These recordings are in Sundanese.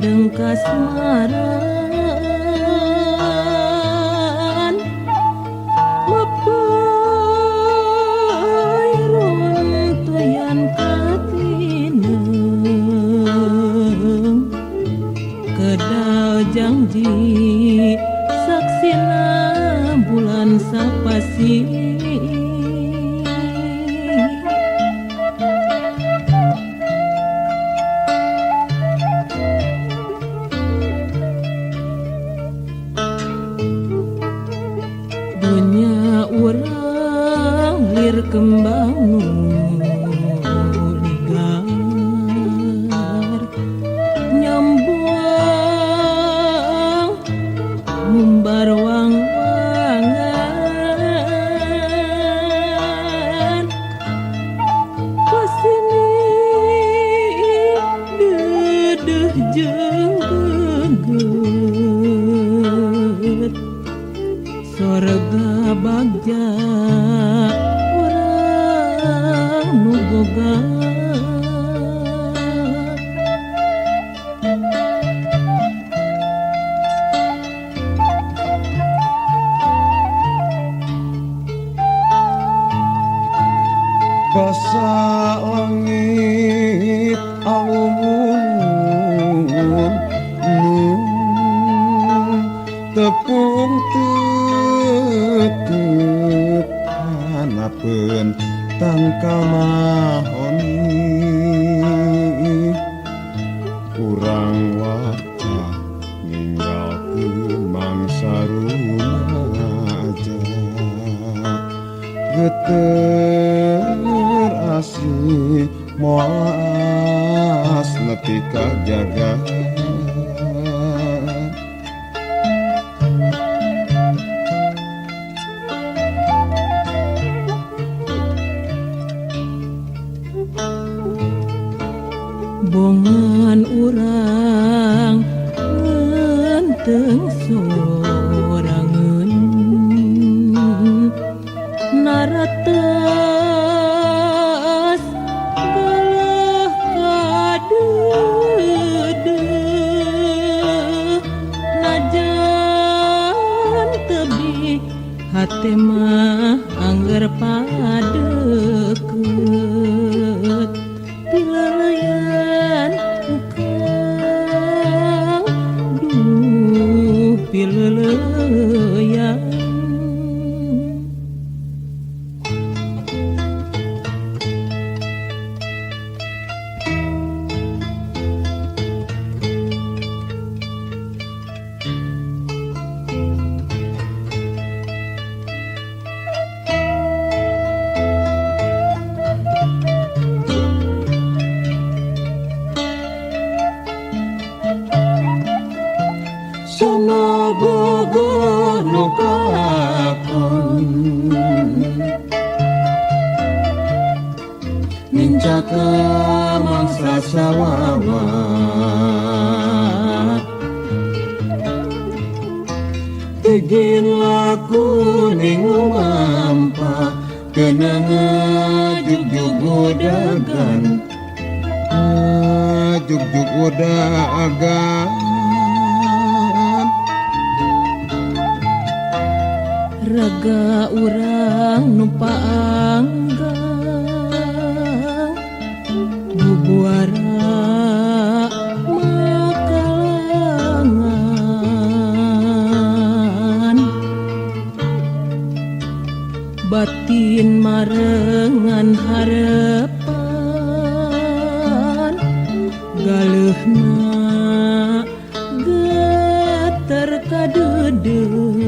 Landeng kasmaran mapay runtuyan katineng kedal janji saksina bulan sapasi. Dunya urang lir kembang nu ligar nyambuang ngumbar wang-wangan pasini dedeh jeung geget sorga bagja urang nu boga. Basa langit alumun tepung tetep hanapeun tangkal mahoni urang waca ninggalkeun mangsa rumaja geter asih moas nepi ka jaga. Bongan urang ngenteng sorangeun naratas galah kadeudeuh najan tebih hate mah angger padeukeut pileleyan ukang duh pileleyan. Sono bogoh nu kalakon nincaka mangsa sawawa tigin laku ning lumampa kena ngajugjug udagan ngajugjug udagan. Raga urang nu paanggang bubuara makalangan batin marengan harepan galeuhna geter kadeudeuh.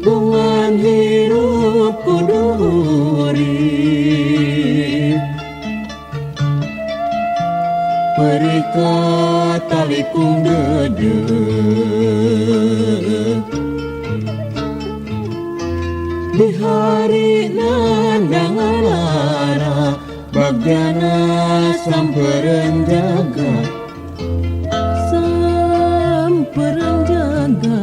Bongan hirup kudu urip perika talikung deudeuh di hari nandang lara bagjana sampeureun jaga sampeureun jaga.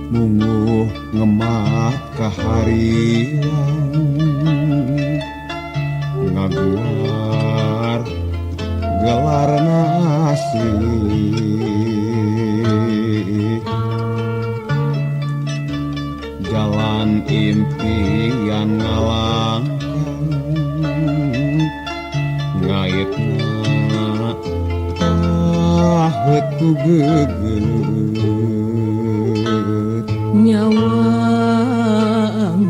Munguh ngemah kahariwang. Kalangkang ngaitna paheut ku gegeut Nyawang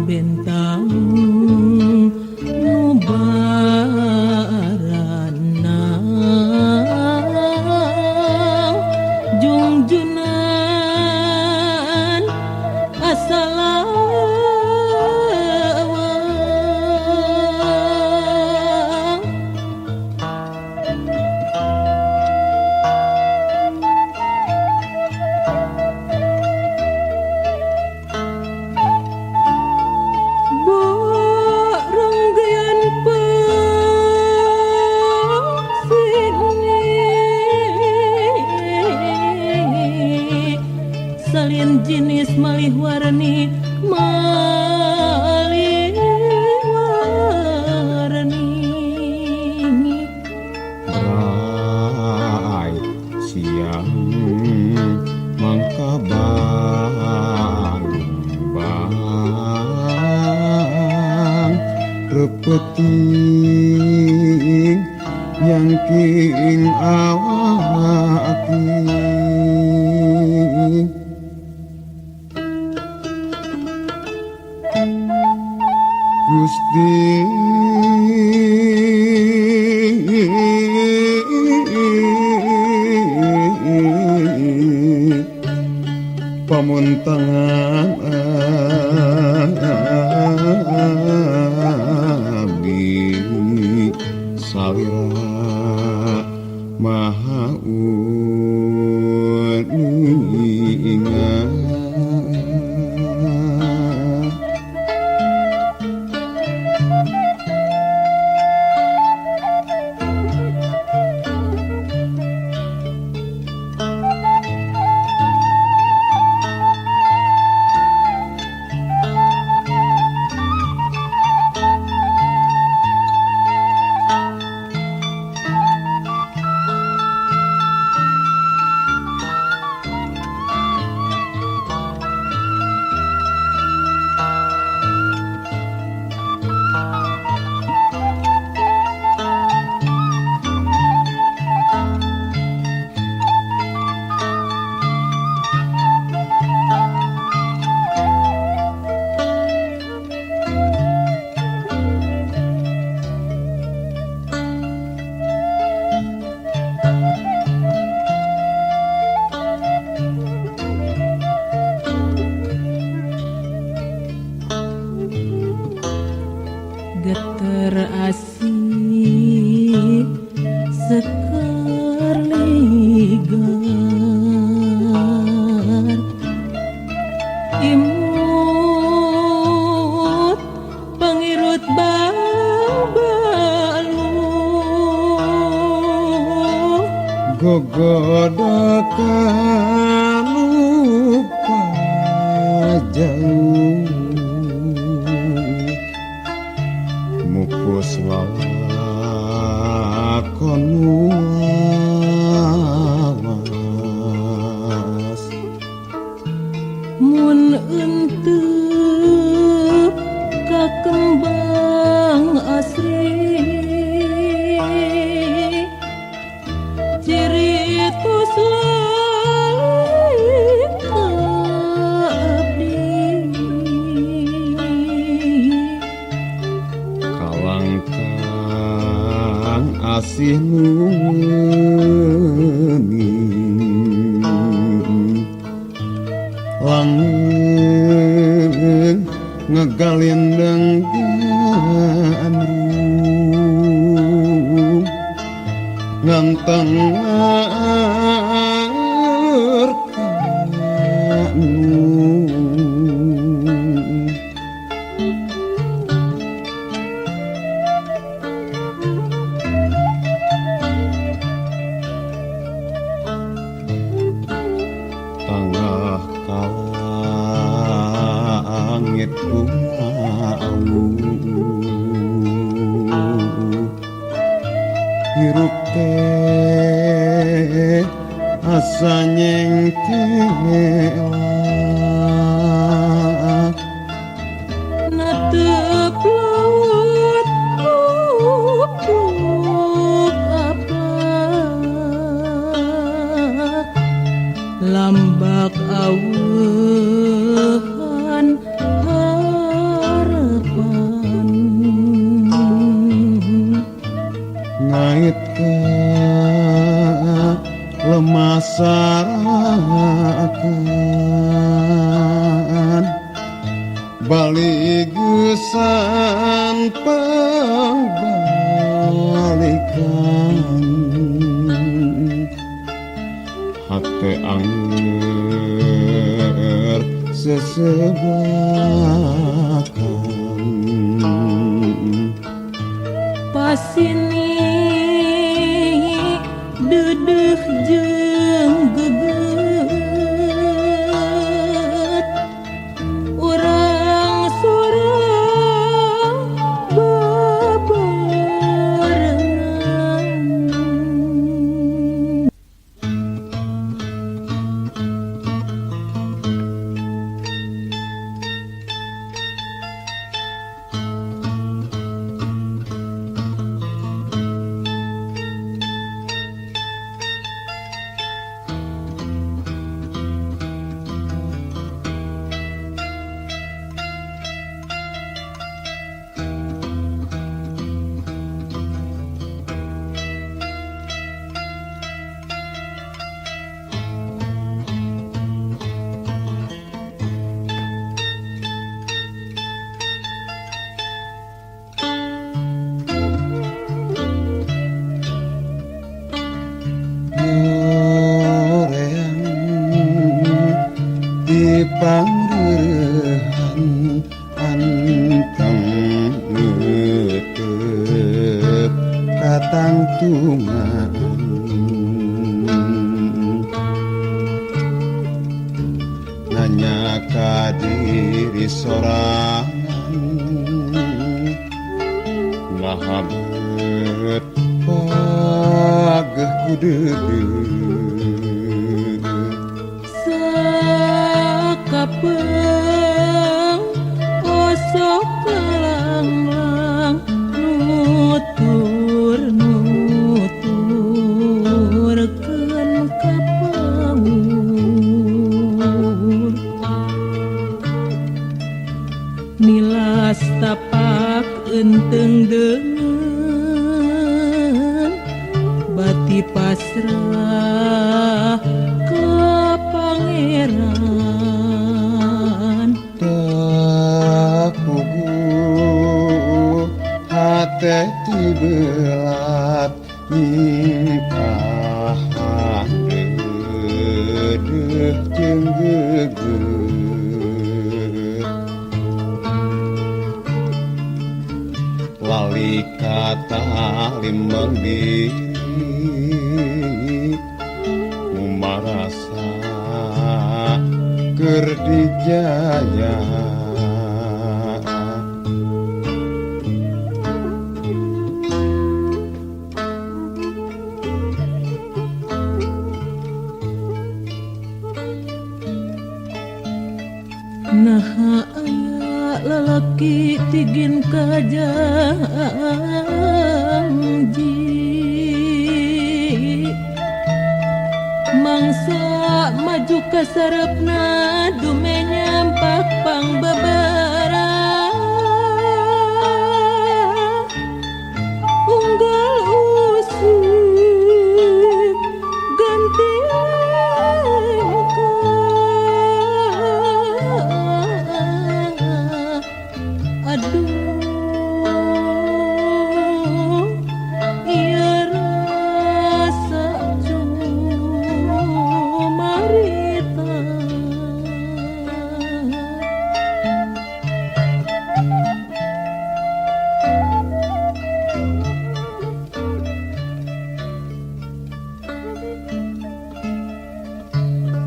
bentang nu baranang jungjunan asalawang. Baranggayan pangsini salin jenis malih warni malih warni. Rai siang mangka bang repeting nyangking awaking. Gusti pamuntangan abdi salira maha uninga. Geter asih seker ligar imut pengirut babalu Gogodokan lupa jauh mupus lalakon wawas mun enteup ka kembang asri ciritus lalik abdi. Kalangkang asih nuning langeung ngegalindeng gandrung nganteng ngeur kanu. Tangah kalangit kumawu hirup teh asa nyengkelak Natep. ka lemah sarakan baligusan pangbalikan hate anger sesebakan pasini dedeh jeung geget urang sorang bebarengan. Nyoreang di pangreurehan anteng neuteuk katangtungan nanya ka diri sorangan naha beut pageuh ku deudeuh Sakapeung osok kalanglang nutur nuturkeun ka paur nilas tapak eunteng deungeun bati pasrah ka pangeran. Tak puguh hate tibelat nyingkahan deudeuh jeung gegeut lali katalimeng diri kumarasa keur dijaya. Naha aya lalaki tigin ka janji mangsa maju ka sareupna dume nyampak pangbebera unggal usik ganti lengkah. Aduh ieu rasa cumarita.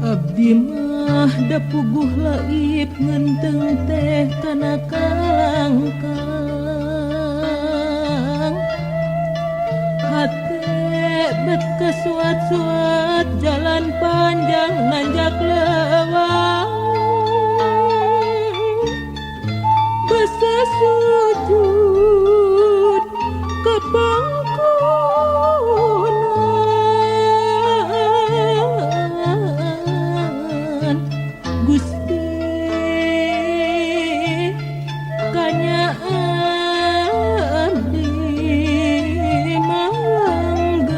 Abdi mah da puguh laib ngeunteung teh kana kalangkang hate bet kasuat-suat jalan panjang nanjak lewang basa sujud ka pangkunan Gusti kanyaan di malang.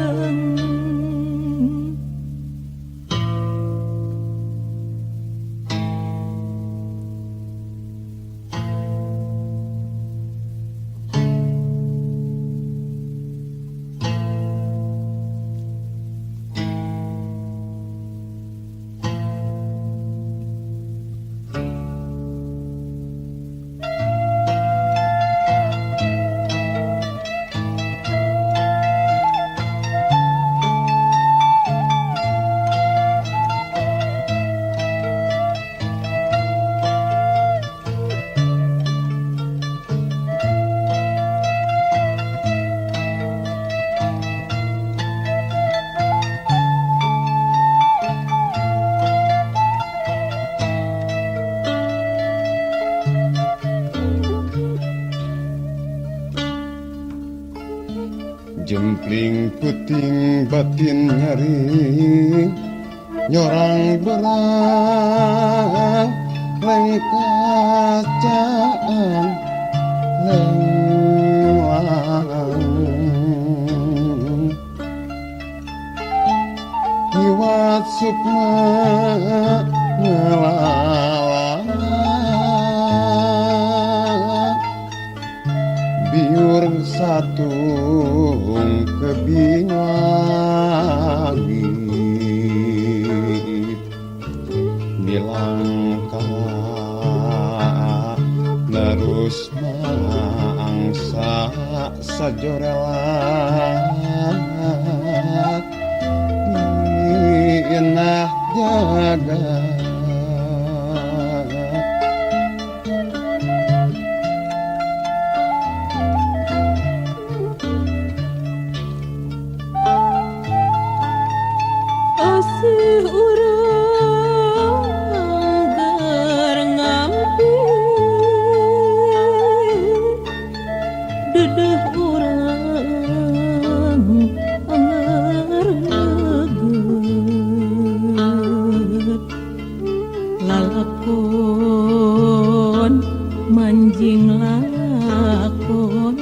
Jempling puting batin nyeri nyorang berang lengkacaan lenglang Kiwat sukma ngelala biur satung kebing langit nilangka nerus mangsa sajorelat inah jagat. Asih urang keur ngampi dedeh urang anger leungeut lalakon manjing lakon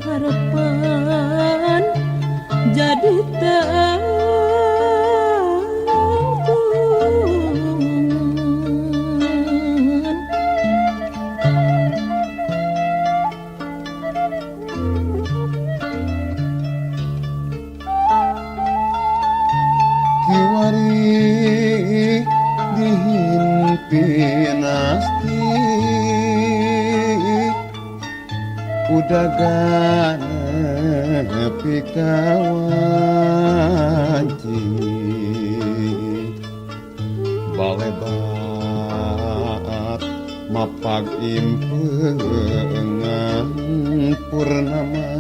harapan jadi tangtungan. Kiwari dihimpinasti udagan nepi ka wanci balebat mapag impengan purnama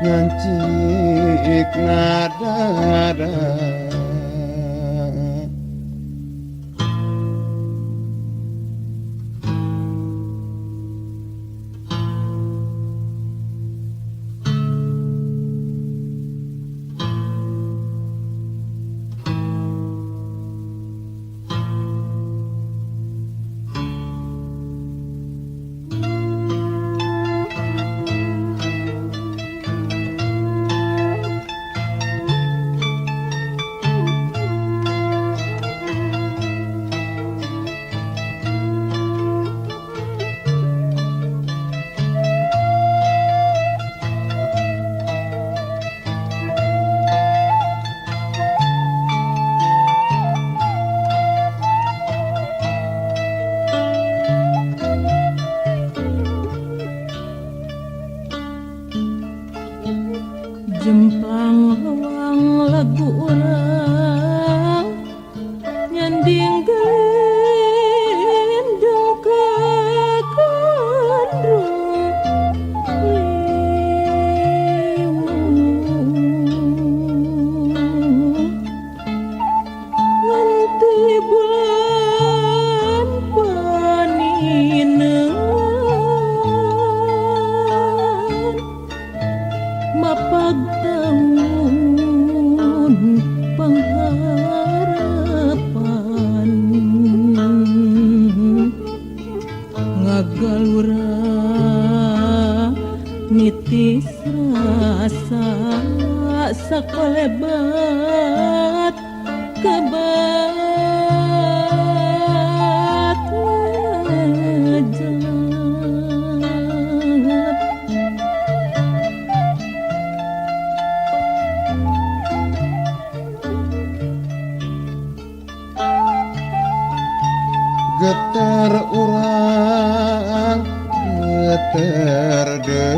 ngancik ngadada. Jemplang lewang lagu urang nyanding gelindung kakandrung liwung nganti bulan paninengan mapag taun pangharapan ngagalura nitis rasa sakolebat kebat ngejat. Getar urang getar dedeh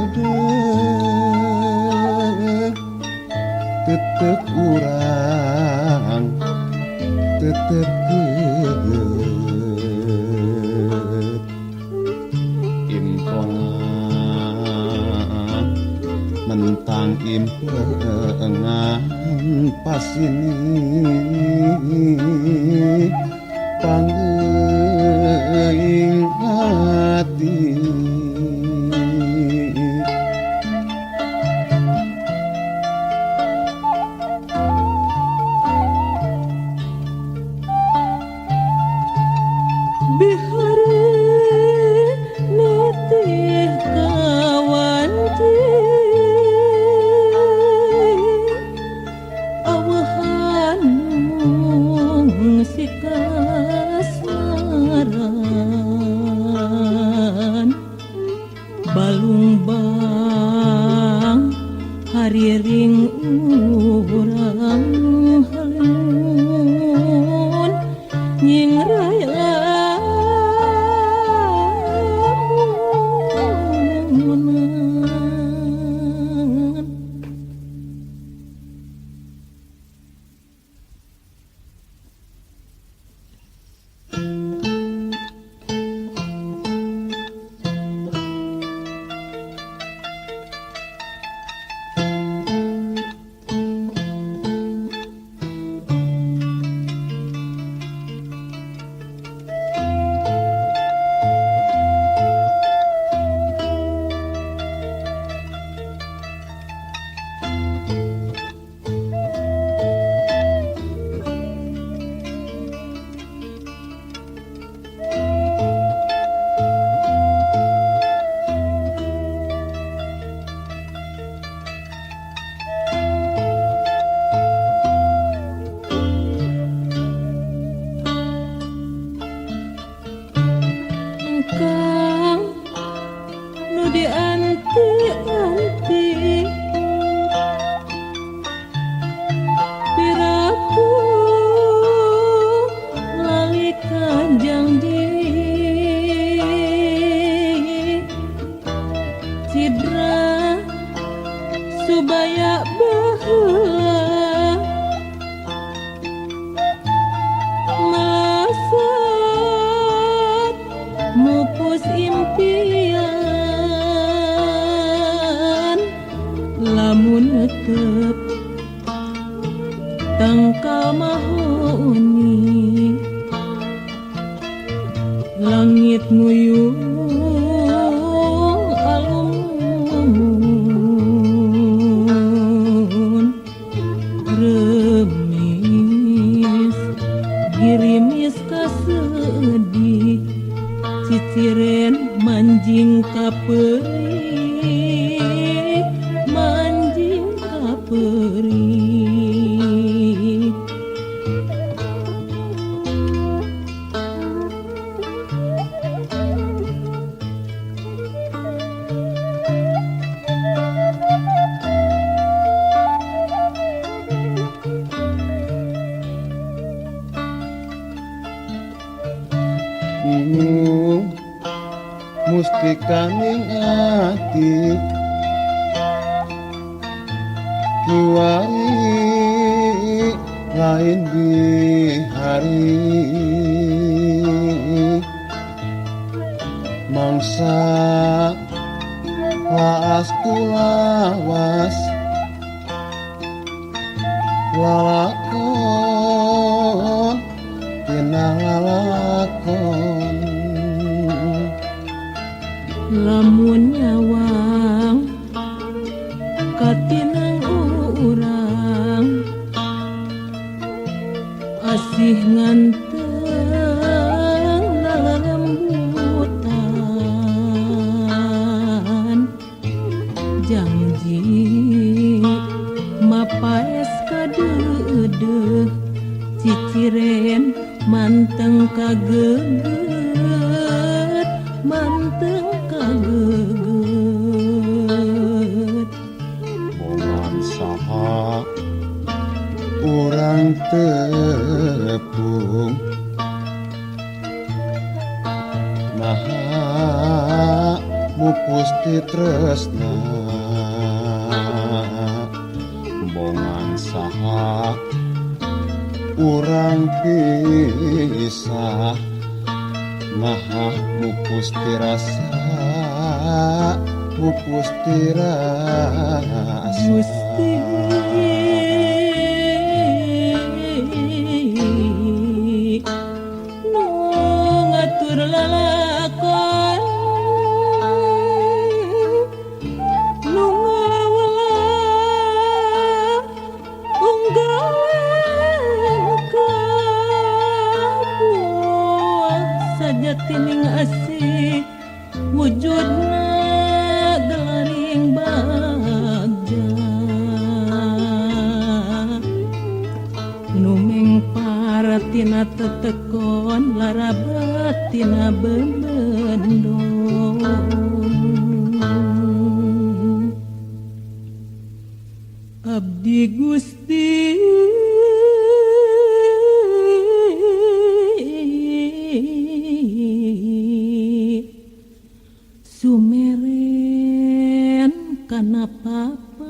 tetep urang tetep geget implengan mentang implengan pasini pangeuing ati. Kaya baheula melesat mupus impian lamun netep tangkal mahoni langit nguyung alun remis girimis kasedih ciciren manjing kaperih manjing kaperih. Mustikaning ati kiwari lain bihari mangsa laas kulawas lalakon tina lalakon. Lamun nyawang katineng urang asih nganteng lalelembutan janji mapaes kadeudeuh ciciren manteng kageget manteng kageget. Bongan saha urang tepung naha mupus ti tresna bongan saha urang pisah naha mupus ti rasa mupus ti rasa. Gusti nu ngatur lalakon nu ngawala unggalan kabuah sajatining asih wujudna gelaring bagja nu mengpar tina tetekon larabat tina bebendo. Abdi Gusti sumeren kana papaste.